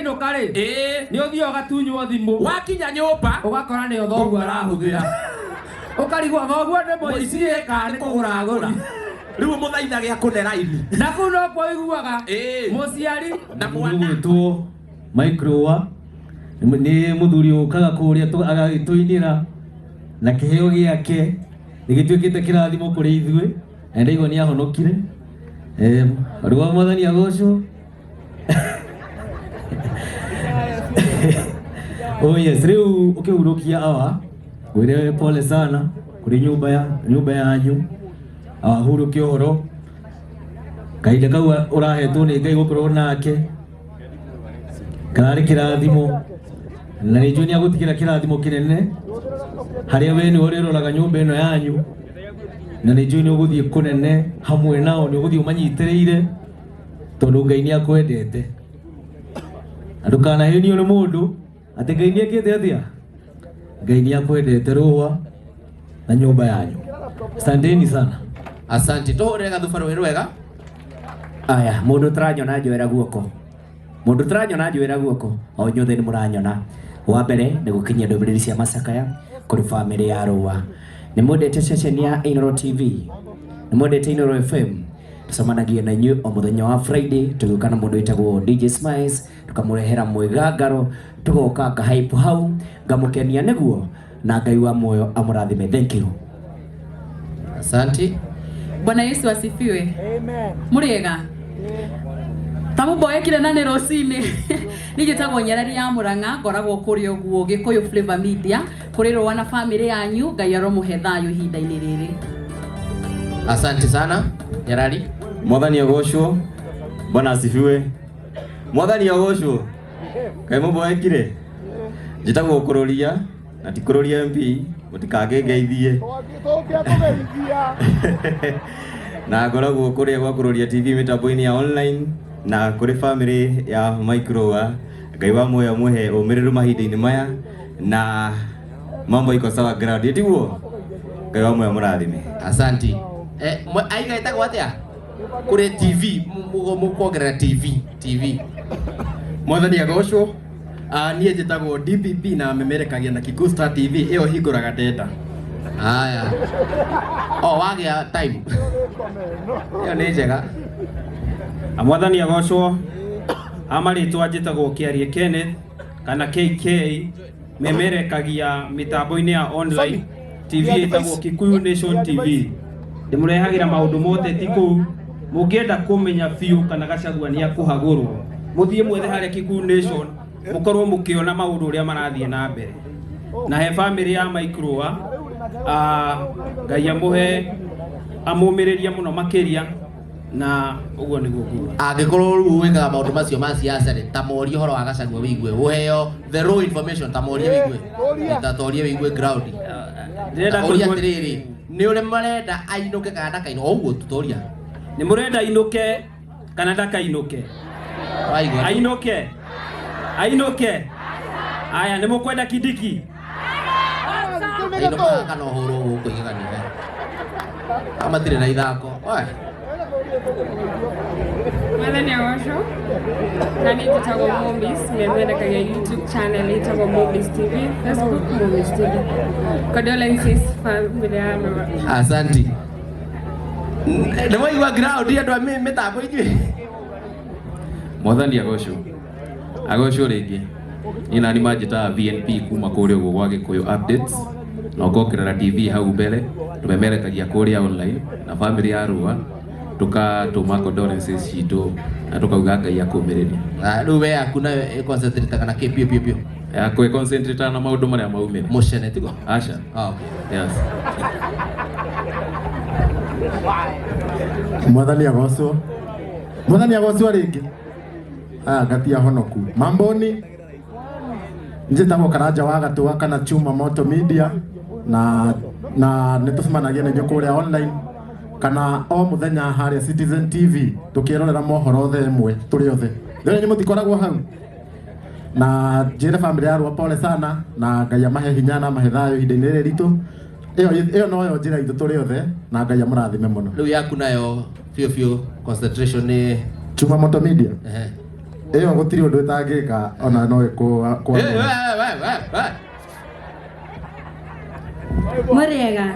Wainũka rĩ, nĩ ũthiaga ũgatunywo thimũ. Wakinya nyũmba ũgakora nĩyo thoguo arahũthĩra, ũkarigwo thoguo nĩ mũici kana nĩ kũgũra agũra. Rĩu mũthaithage akũne raini. Na kũu nokuo ũiguaga mũciari na mwana. Gwĩtwo Microwa nĩ mũthuri ũkaga kũrĩa agagĩtũinĩra na kĩheo gĩake nĩ gĩtuĩkĩte kĩrathimo kũrĩ ithuĩ, na ndaigua nĩ ahonokire. Rĩu wa Mwathani agocwo. Oh yes, rĩu ũkĩhurũkia awa ngwĩre pole sana kũrĩ nyũmba yanyu, ahurũke ũhoro kahinda kau ũrahetwo nĩ Ngai gũkorwo nake kararĩ kĩrathimo, na nĩ njũĩ nĩ agũtigĩra kĩrathimo kĩnene harĩa we nĩwe ũrĩroraga nyũmba ĩno yanyu, na nĩ njũĩ nĩ ũgũthiĩ kũnene hamwe nao, nĩ ũgũthiĩ ũmanyitĩrĩire tondũ Ngai nĩ akwendete. Na ndũkanahenio nĩ mũndũ atĩ Ngai nĩ ekĩte atĩa, Ngai nĩ akwendete rũa na nyũmba yanyu. Asanteni sana. Asante. Tũhũrĩre gathuba rwĩ rwega. Aya, mũndũ ũtaranyona njoera guoko. Mũndũ ũtaranyona njoera guoko. O inyuothe nĩ mũranyona. Wa mbere nĩ gũkinyia ndũmĩrĩri cia macakaya kũrĩ bamĩrĩ ya Rũa. Nĩ mwendete ceceni ya Inooro TV? Nĩ mwendete Inooro FM? Tũcemanagia na inyuĩ o mũthenya wa Friday tũgĩũka na mũndũ wĩtagwo DJ Smiles, tũkamũrehera mwĩgangaro, tũgoka ngahype hau ngamũkenia nĩguo, na Ngai wa muoyo amũrathime. Thank you. Asante. Bwana Yesu asifiwe. Amen. Mũrĩega? Tamũmboekire na nĩ rũcinĩ. Niĩ njĩtagwo Nyarari ya Mũrang'a, ngoragwo kũrĩa ũguo Gĩkũyũ Flavor Media, kũrĩ Rũa na bamĩrĩ yanyu, Ngai aromũhe thayũ ihinda-inĩ rĩrĩ. Asante sana Nyarari. Mwathani agocwo. Bwana asifiwe. Mwathani agocwo. Kaĩ mũmboekire? Njĩtagwo Kũrũria na ti Kũrũria MP, mũtikangĩngeithie. Na ngoragwo kũrĩa gwa Kũrũria TV mĩtambo-inĩ ya online na kũrĩ family ya Mike Rũa. Ngai wa muoyo amũhe ũmĩrĩru mahinda-inĩ maya na mambo iko sawa ground, tiguo? Ngai wa muoyo mũrathime. Asante. Aiga ĩtagwo atĩa? Kũrĩ TV, mũkuongerera TV, TV. Mwathani agocwo. Niĩ njĩtagwo DPP na memerekagia na Kikuyu Star TV ĩyo hingũraga ndenda. Haya. O wagĩa time. Ĩyo nĩ njega. Mwathani agocwo. Amarĩtwa njĩtagwo Kĩarie Kenneth kana KK, memerekagia mĩtambo-inĩ ya online TV ĩtagwo Kikuyu Nation TV. Ndĩmũrehagĩra maũndũ mothe ti kũu. Mũngĩenda kũmenya biũ kana Gachagua nĩ akũhagũrwo, mũthiĩ mwethe harĩa Kikuyu Nation, mũkorwo mũkĩona maũndũ ũrĩa marathiĩ na mbere. Na he bamĩrĩ ya Mike Rũa, Ngai amũhe amũmĩrĩrie mũno makĩria, na ũguo nĩguo nguga. Angĩkorwo rĩu wĩkaga maũndũ macio ma siasa rĩ, ta morie ũhoro wa Gachagua wĩigue, ũheo the raw information, ta morie wĩigue, ta torie wĩigue ground. Ndĩrenda Ũria kũigua- atĩrĩrĩ, nĩ ũrĩa marenda ainũke kana ndakainũke, o ũguo tu toria. Nĩ mũrenda ainũke kana ndakainũke? Waigua. Ainũke. Ainũke. Aya, nĩ mũkwenda Kindiki? Ainũka kana ũhũrwo gũkũ igeganio. Amatirĩ na ithako. Oe. Mwathani agocwo. Na niĩ njĩtagwo Momis, memerekagia YouTube channel ĩtagwo Momis TV, Facebook Momis TV. Condolences family ya Noah. Asante. Nĩ waigua ground andũ a mĩtambo inyuĩ? Mwathani agocwo. Agocwo rĩngĩ. Niĩ nani manjĩtaga VNP kuma kũrĩa ũguo gwa Gĩkũyũ Updates na ũkongerera TV hau mbere, tũmemerekagia kũrĩa online na family ya Rũa tũkatũma condolences citũ na tũkauga Ngai akũmĩrĩrie. Rĩu we yaku nayo ĩ concentrate kana kĩ piũ piũ piũ? Yakwa ĩ concentrate na maũndũ marĩa maumĩra. Mũcene tiguo? Aca. Okay. Yes. Mwathani agocwo. Mwathani agocwo rĩngĩ. Aya ngatia honoku. Mamboni njĩtagwo Karanja wa Gatua kana Chuma Moto Media na nĩ tũcemanagia na inyuĩ kũrĩa online kana o mũthenya harĩa Citizen TV tũkĩrorera mohoro thaa ĩmwe tũrĩ othe. Rĩu inyuĩ mũtikoragwo hau? Na njĩre family ya Rũa pole sana na Ngai amahe hinya na amahe thayũ ihinda-inĩ rĩrĩ ritũ. Ĩyo noyo njĩra itũ tũrĩ othe na Ngai amũrathime mũno. Rĩu yaku nayo biũ biũ concentration nĩ Chuma Moto Media. Ehe. Ĩyo gũtirĩ ũndũ ĩtangĩka ona no ĩkũ Eh, we, we, we, we. Mũrĩega.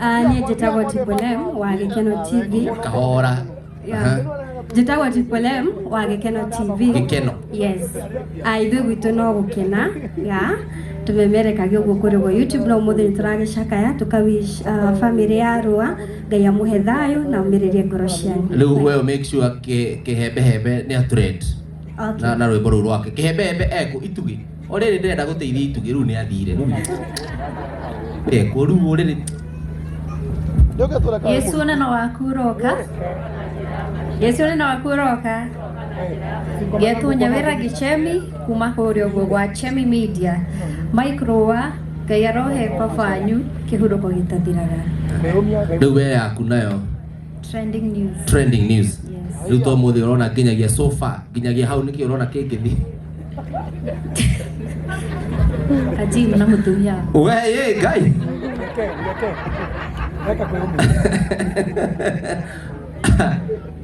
Niĩ njĩtagwo Triple M wa Gĩkeno TV. Kahora. Yeah. Aha. Njĩtagwo Triple M wa Gĩkeno TV. Gĩkeno. Yes. Ithuĩ gwitũ no gũkena. Yeah. Tũmemerekagia ũguo kũrĩ gwa YouTube no ũmũthĩ nĩ tũragĩcakaya tũka wish family ya Rũa Ngai amũhe thayũ na ũmĩrĩrie ngoro cianyu. Rĩu we make sure kĩhembehembe nĩ atrend. Okay. Na rwĩmbo rũu rwake. Kĩhembehembe ekũ itugĩ. O rĩrĩ ndĩrenda gũteithia itugĩ rĩu nĩ athire rĩu. Ekũ rĩu o rĩrĩ. Yesu neno waku ũroka. Yesu neno waku ũroka. Getwo Nyawĩra Gĩchemi kuma kũrĩa ũguo gwa Chemi Media. Mike Rũa, Ngai arohe baba wanyu kĩhurũko gĩtathiraga. Rĩu we yaku nayo Trending news. trending news. Rĩu to mũthĩ ũrona nginyagia so far nginyagia hau nĩkĩ ũrona kĩngĩthiĩ. Kajimu na mũtumia. We ye Ngai.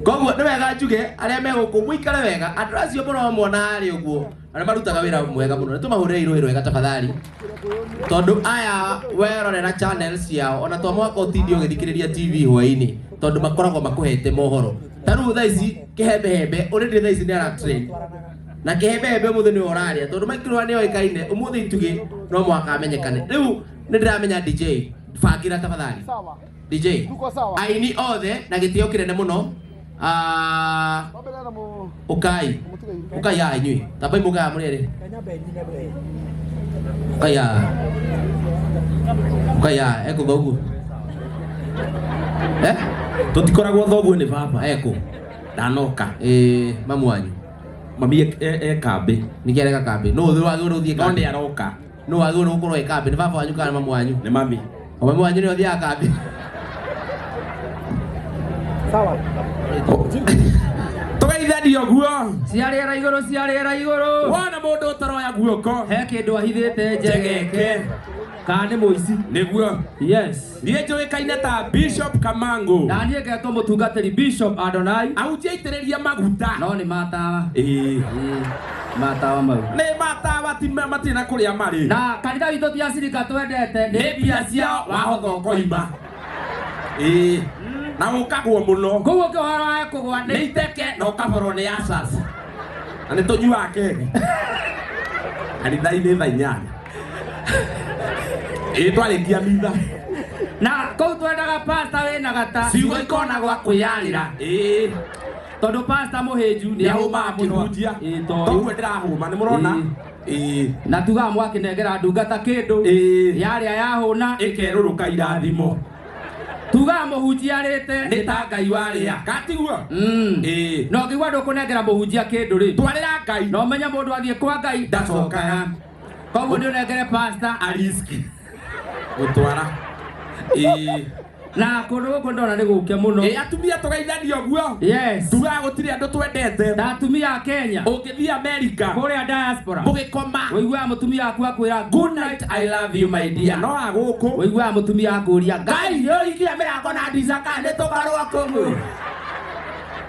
Koguo nĩ wega njuge arĩa me gũkũ mũikare wega andũ acio mũramona harĩa ũguo arĩa marutaga wĩra mwega mũno nĩ tũmahũrĩre irũĩ rwega tafadhali tondũ aya werorera channel ciao ona to mũhaka ũtinde ũgĩthikĩrĩria TV hwaĩ-inĩ tondũ makoragwo makũhete mohoro ta rĩu thaa ici kĩhembehembe already thaa ici nĩ ara trend na kĩhembehembe ũmũthĩ nĩwe ũraria tondũ Mike Rũa nĩoĩkaine ũmũthĩ itugĩ no mũhaka amenyekane rĩu nĩ ndĩramenya DJ bangĩra tafadhali DJ aini othe na gĩtĩo kĩnene mũno. Ũkai ũkai haha inyuĩ tambai mũke haha mũrĩ erĩ ũkai haha ũkai haha ekũ thoguo eh Tũtikoragwo thoguo nĩ baba. Ekũ ndanoka. Ĩĩ mamu wanyu mami e kambĩ. Nĩkĩ areka kambĩ? Nũ wagĩrĩirwo ũthiĩ No kambĩ? nĩ aroka. Nũ wagĩrĩirwo gũkorwo e kambĩ? Nĩ baba wanyu kana mamu wanyu? Nĩ mami. O mamu wanyu nĩwe ũthiaga kambĩ? Tũgeithanie ũguo. Cia rĩera igũrũ, cia rĩera igũrũ. Wona mũndũ ũtaroya guoko. He kĩndũ ahithĩte njegeke. Kana nĩ mũici. Nĩguo. Yes. Niĩ njũĩkaine ta Bishop Kamangu. Na niĩ ngetwo mũtungatĩri Bishop Adonai. Ahunjia aitĩrĩrie maguta. No nĩ matawa. Ĩĩ. Matawa mau. Nĩ matawa ti matirĩ na kũrĩa marĩ. Na kanitha witũ ti acirika twendete. Nĩ mbia ciao wahotha ũkoima. Ĩĩ. Na ũkagwo mũno. Koguo ũngĩhoro wa kũgwa nĩ iteke na ũkaborwo nĩ asas. Na nĩ tũnyuaga keki. Kanitha-inĩ thaa 8. Ĩĩ twarĩkia mitha. Na kũu twendaga pasta wĩna gata. Ciugo ikona gwa kwĩyarĩra. Ĩĩ. Tondũ pasta mũhĩnju nĩ ahũmaga kĩhunjia. Ĩĩ tondũ. Toguo ndĩrahũma nĩ mũrona? Ĩĩ. Na tugaga mwakĩnengera ndungata kĩndũ. Yarĩa yahũna. Ĩkerũrũka irathimo. Tugaga mũhunjia arĩte. Nĩ ta Ngai warĩa. Katiguo? Ĩĩ. Na ũngĩigua ndũkũnengera mũhunjia kĩndũ rĩ. Twarĩra Ngai. Na ũmenye mũndũ athiĩ kwa Ngai. Ndacokaga. Koguo nĩ ũnengere pasta. Ariski. Gũtwara. Ĩĩ. Na kũndũ gũkũ ndona nĩ gũke mũno. Ĩĩ atumia tũgeithanie ũguo. Yes. Tugaga gũtirĩ andũ twendete. Na atumia a Kenya. Ũngĩthiĩ America. Kũrĩa diaspora. Mũgĩkoma. Ũiguaga mũtumia waku akwĩra good night I love you my dear. No agũkũ. Ũiguaga mũtumia akũria Ngai nĩ ũringia mĩrango na ndica kana nĩ tũkarũa kũu.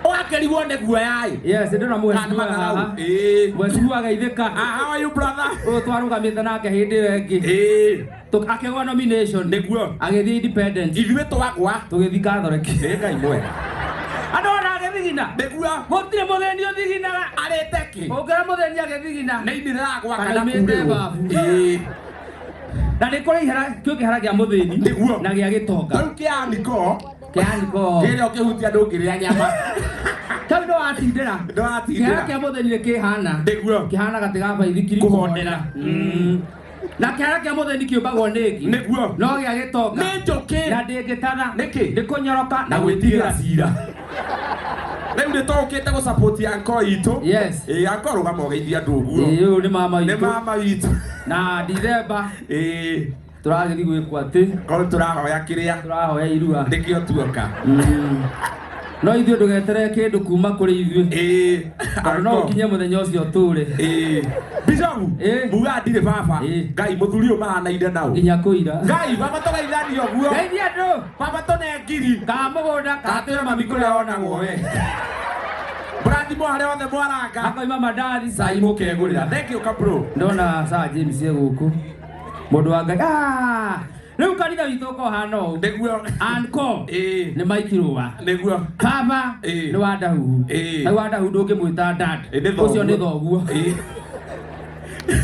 Ũgakĩrigwo nĩ guoya-ĩ. Yes, ndĩrona mheshimiwa Kana matharau. haha. Ĩĩ. Mheshimiwa geithĩka. How are you brother? Ũyũ twarũgamĩte nake hĩndĩ ĩyo ĩngĩ. Ĩĩ. Akĩgwa nomination. Nĩguo. Agĩthiĩ independent. Ithuĩ twagwa. Tũgĩthiĩ Catholic. Nĩ Ngai mwega. Andũ ona agĩthigina. Nĩguo. Gũtirĩ mũthĩni ũthiginaga. Arĩte kĩ? Ũngĩra mũthĩni agĩthigina. Nĩ ini rĩragwa Kana kana aumĩte kurĩrwo. babu. Ĩĩ. Na nĩ kũrĩ ihera, kĩu kĩhera kĩa mũthĩni. Nĩguo. Na gĩa gĩtonga. Rĩu kĩaniko. Kĩaniko. Kĩrĩa ũkĩhutia ndũngĩrĩa nyama. Kau nĩ watindĩra. Nĩ watindĩra. Kĩhera kĩa mũthĩni nĩ kĩhana. Nĩguo. Kĩhana gatĩ ga baithikiri Kũhondera. Na kĩhara kĩa mũthĩni kĩũmbagwo nĩ ngi. Nĩguo. No gĩa gĩtonga. Nĩ njũkĩ. Na ndĩngĩtatha. Nĩkĩ? Nĩ kũnyoroka Na gwĩtigĩra cira. Rĩu nĩ tũkĩte gũ support anko itũ. Yes. Ĩĩ anko rũgama ũgeithie andũ ũguo. Ĩĩ ũyũ nĩ mama witũ. Nĩ mama witũ. Na Dithemba. Ĩĩ. Tũragĩthiĩ gwĩkwo atĩ. Korwo tũrahoya kĩrĩa. Tũrahoya irua. Nĩkĩo tuoka. No ithuĩ ndũgeterere kĩndũ kuma kũrĩ ithuĩ. Ĩĩ. Tondũ no ũkinye mũthenya ũcio ũtũre. Ĩĩ. Bishop. Muga ndirĩ baba. Ngai mũthuri ũyũ mahanaine nao. Nginya kũira. Ngai baba tũgeithanie ũguo. Geithia andũ. Baba tũne ngiri. Ka mũgũnda. Ka twĩre mami kũrĩa onagwo we. Brand Mũrathimwo harĩa hothe mwaranga. Akoima mandathi. Cai mũkegũrĩra. Thank you Kapro. Ndona Sir James e gũkũ. Mũndũ wa Ngai. Ah! Rĩu kanitha witũ ũkoragwo ũhana ũũ. Nĩguo. Anko Ĩĩ. nĩ Mike Rũa. Nĩguo. Baba Ĩĩ. nĩ wa Ndahuhu. Ĩĩ. Hau wa Ndahuhu ndũngĩmwĩta dad. Ĩ, nĩ thoguo. Ũcio nĩ thoguo. Ĩĩ.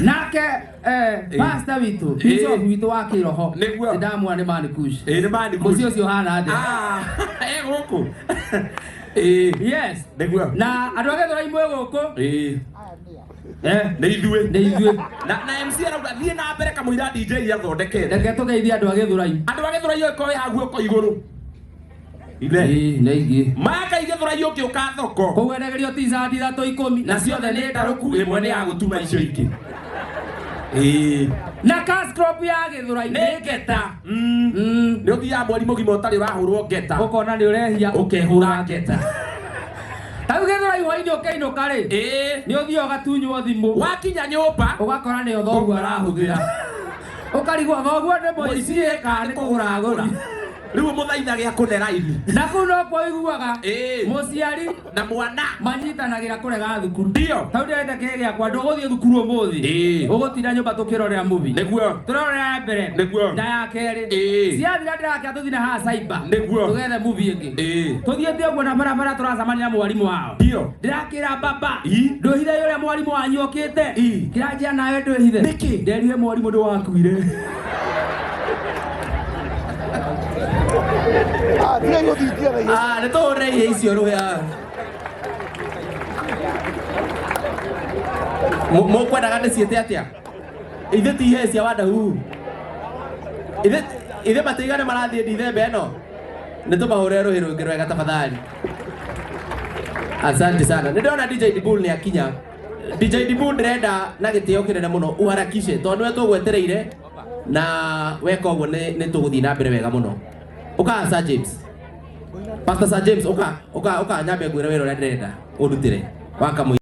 Nake Ĩĩ. pastor witũ, bishop witũ wa kĩroho. Nĩguo. Nĩndamwona nĩ Man Kush. Ĩĩ nĩ Man Kush. Mũciĩ ũcio ũhana atĩa? Ah, e gũkũ. Ĩĩ. Yes. Nĩguo. Na andũ a Gĩthũrai mwĩ gũkũ. Ĩĩ. Nĩ ithuĩ. Nĩ ithuĩ. Na MC arauga thiĩ na mbere kamũira DJ athondekete. Reke tũgeithie andũ a Gĩthũrai. Andũ a Gĩthũrai ũngĩkorwo wĩ hau guoko igũrũ. Ile. Ĩĩ, nĩ aingĩ. Maka Gĩthũrai ũngĩũka thoko. Kũu endagĩrio t-shirt ithatũ ikũmi. Na ciothe nĩ ndarũku ĩmwe nĩ ya gũtuma icio ingĩ. Ĩĩ. Na cash crop ya Gĩthũrai nĩ ngeta. Nĩ ũthiaga mweri mũgima ũtarĩ ũrahũrwo ngeta. Ũkona nĩ ũrehia ũkehũra ngeta. Ta rĩu Gĩthũrai hwainĩ ũkĩinũka rĩ. Ĩĩ. Nĩ ũthiaga ũgatunywo thimũ. Wakinya nyũmba. Ũgakora nĩyo thoguo arahũthĩra. Ũkarigwo thoguo nĩ mũici kana nĩ kũgũra agũra. Rĩu mũthaithage akũne raini. Na kũu nokuo ũiguaga Ĩĩ. mũciari na mwana manyitanagĩra kũrega thukuru. Ndio. Tau ndĩrenda kĩĩ gĩakwa ndũgũthiĩ thukuru ũmũthĩ. Ĩĩ. Ũgũtinda nyũmba tũkĩrorera movie. Nĩguo. Tũrorera ya mbere. Nĩguo. Na ya kerĩ. Ĩĩ. Ciathira ndĩrakĩra tũthiĩ na haha cyber. Nĩguo. Tũgethe movie ĩngĩ. Ĩĩ. Tũthiĩte ũguo na barabara tũracemania na mwarimũ wao. Ndio. Ndĩrakĩra baba. Ĩ. Ndwĩhithe ũrĩa mwarimũ wanyu okĩte. Ĩ. Kĩranjia nawe ndwĩhithe. Nĩkĩ? Nderire mwarimũ ndũwakuire. Ah, nĩ tũhũrĩre ihe icio rũhĩa. Mũkwendaga ndĩciĩte atĩa? Ithuĩ ti ihe cia Wandahuhu. Ithuĩ matiigana marathiĩ Dithemba ĩno. Nĩ tũmahũrĩre rũhĩ rũngĩ rwega tafadhali. Asante sana. Nĩ ndĩrona DJ Dibul nĩ akinya. DJ Dibul ndĩrenda na gĩtĩo kĩnene mũno uharakishe tondũ nĩwe tũgwetereire na weka ũguo nĩ tũgũthiĩ na mbere wega mũno. Ũka Sir James. Pastor Sir James ũka ũka ũka nyambe ngwĩre wĩra ũrĩa ndĩrenda ũndutĩre wa kamũira.